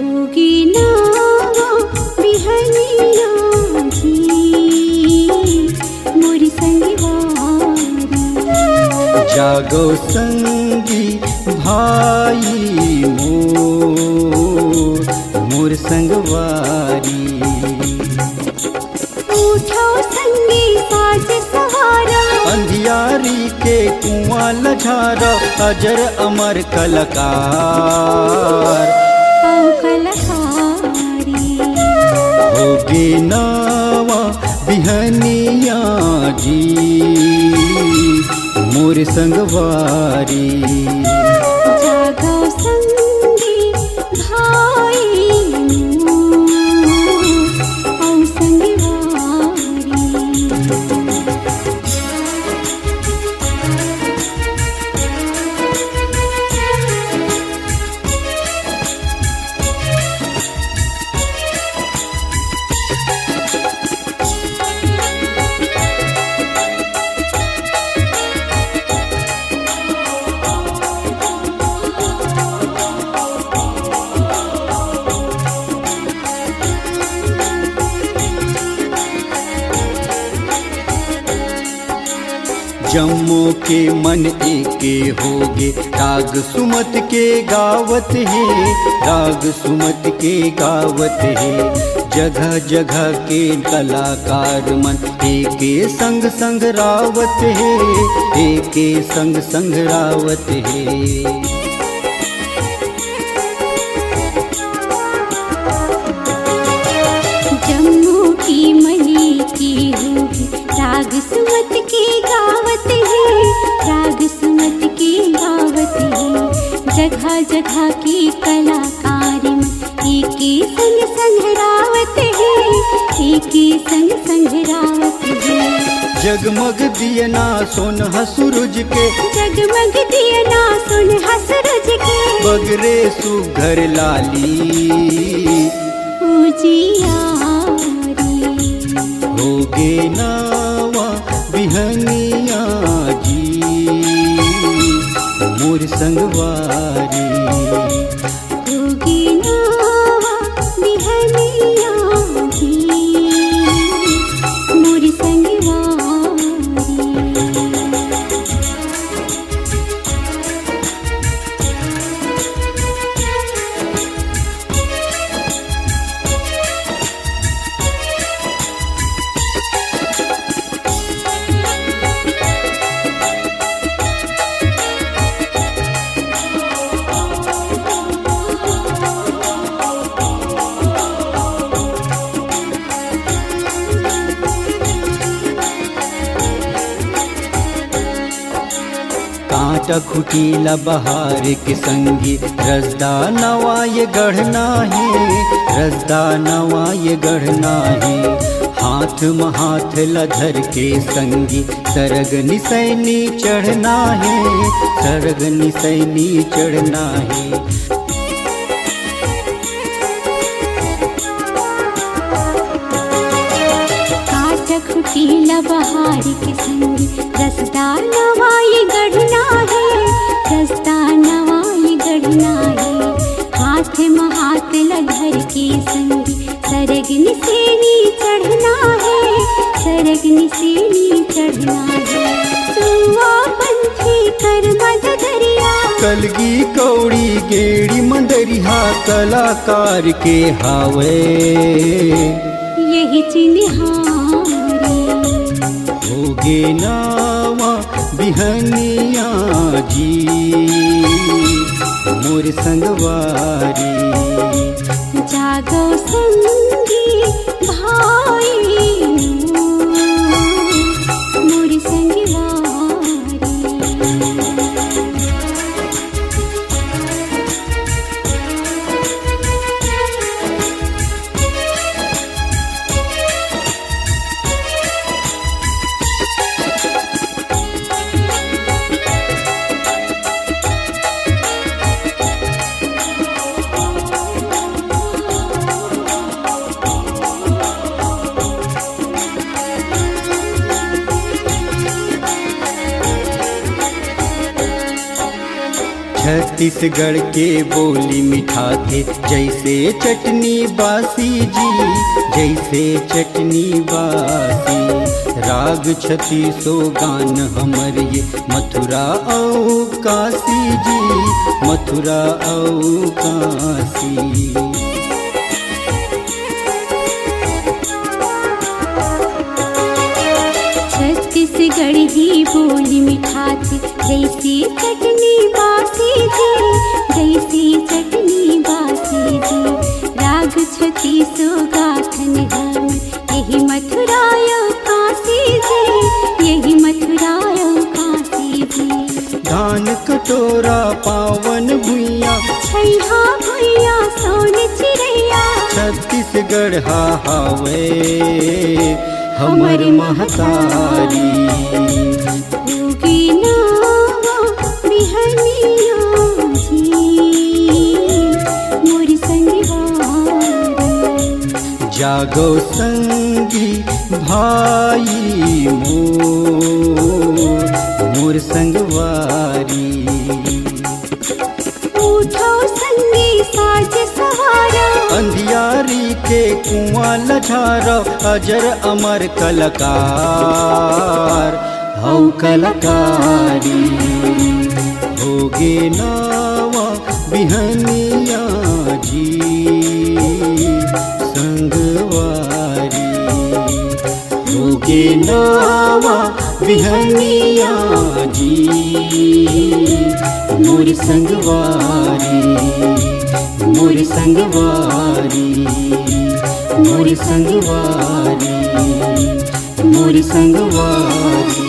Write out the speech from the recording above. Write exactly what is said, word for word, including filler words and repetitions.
उगी नावा बिहनिया जी, मोर संगवारी। जागो संगी भाई मोर, मोर संगवारी। उठो संगी साज सहारा। अंधियारी के कुआं ल झारा, अजर अमर कलाकार। अउ कलाकारी। होगे नावा बिहनिया जी, मोर संगवारी। जागो संगी भाई मोर, अउ संगवारी। जम्मो के मन एके होगे, राग सुमत के गावत हे, राग सुमत के गावत हे। जगह जगह के कलाकार मन एके संग संग रावत हे, एके संग संग रावत हे। जम्मो की मनी की होगी, राग सुमत के गावत हे, राग सुमत के गावत हे। जगह जगह की कलाकारी मन एके संग संग रावत हे, एके संग संग रावत हे। जगमग दियना सोनहा सूरज के, जगमग दियना सोनहा सूरज के, बगरे सुघर लाली। उजियारी। होगे नावा बिहनिया जी, मोर संगवारी। होगे नावा बिहनिया जी, मोर संगवारी। कांटा खूंटी ला बहार के संगी, रसदा नवा ये गढ़ना हे, रसदा नवा ये गढ़ना हे। हाथ म हाथ ला धर के संगी, सरग निसैनी चढ़ना हे, सरग निसैनी चढ़ना हे। कांटा खूंटी ला बहार के संगी, रसदा नवा ये गढ़ना हे, रसदा नवा ये गढ़ना हे। हाथ म हाथ ला धर के संगी, सरग निसेनी चढ़ना हे, सरग निसेनी चढ़ना हे। सुआ पंथी कर मददरिया, कलगी कौड़ी गेड़ी मंदरिहा, कलाकार के हावय यही चिन्हारी। होगे नावा बिहनिया जी, मोर संगवारी। जागो संगी भाई मोर, मोर संगवारी। छत्तीसगढ़ के बोली मिठाथे जैसे चटनी बासी जी, जैसे चटनी बासी। राग छत्तीसो गान हमर ये मथुरा अउ काशी जी, मथुरा अउ काशी। छत्तीसगढ़ी बोली मिठाथे जैसे चटनी बासी जी, जैसे चटनी बासी जी। राग छत्तीसो गाथन हम यही मथुरा अउ काशी जी, यही मथुरा अउ काशी जी। धान कटोरा पावन भुइयां, छैहा भुइयां सोन चिरैया। छत्तीसगढ़ हा हावय हमर महतारी। उगी नवा बिहनिया जी, मोर संगवारी। जागो संगी भाई मोर, मोर संगवारी। उठो संगी साज सहारा। अंधियारी के कुआं लझारा, अजर अमर कलाकार हौ कलाकारी। होगे नवा बिहनिया जी संगवारी। होगे नवा बिहनिया जी मोर संगवारी, मोर संगवारी, मोर संगवारी, मोर संगवारी।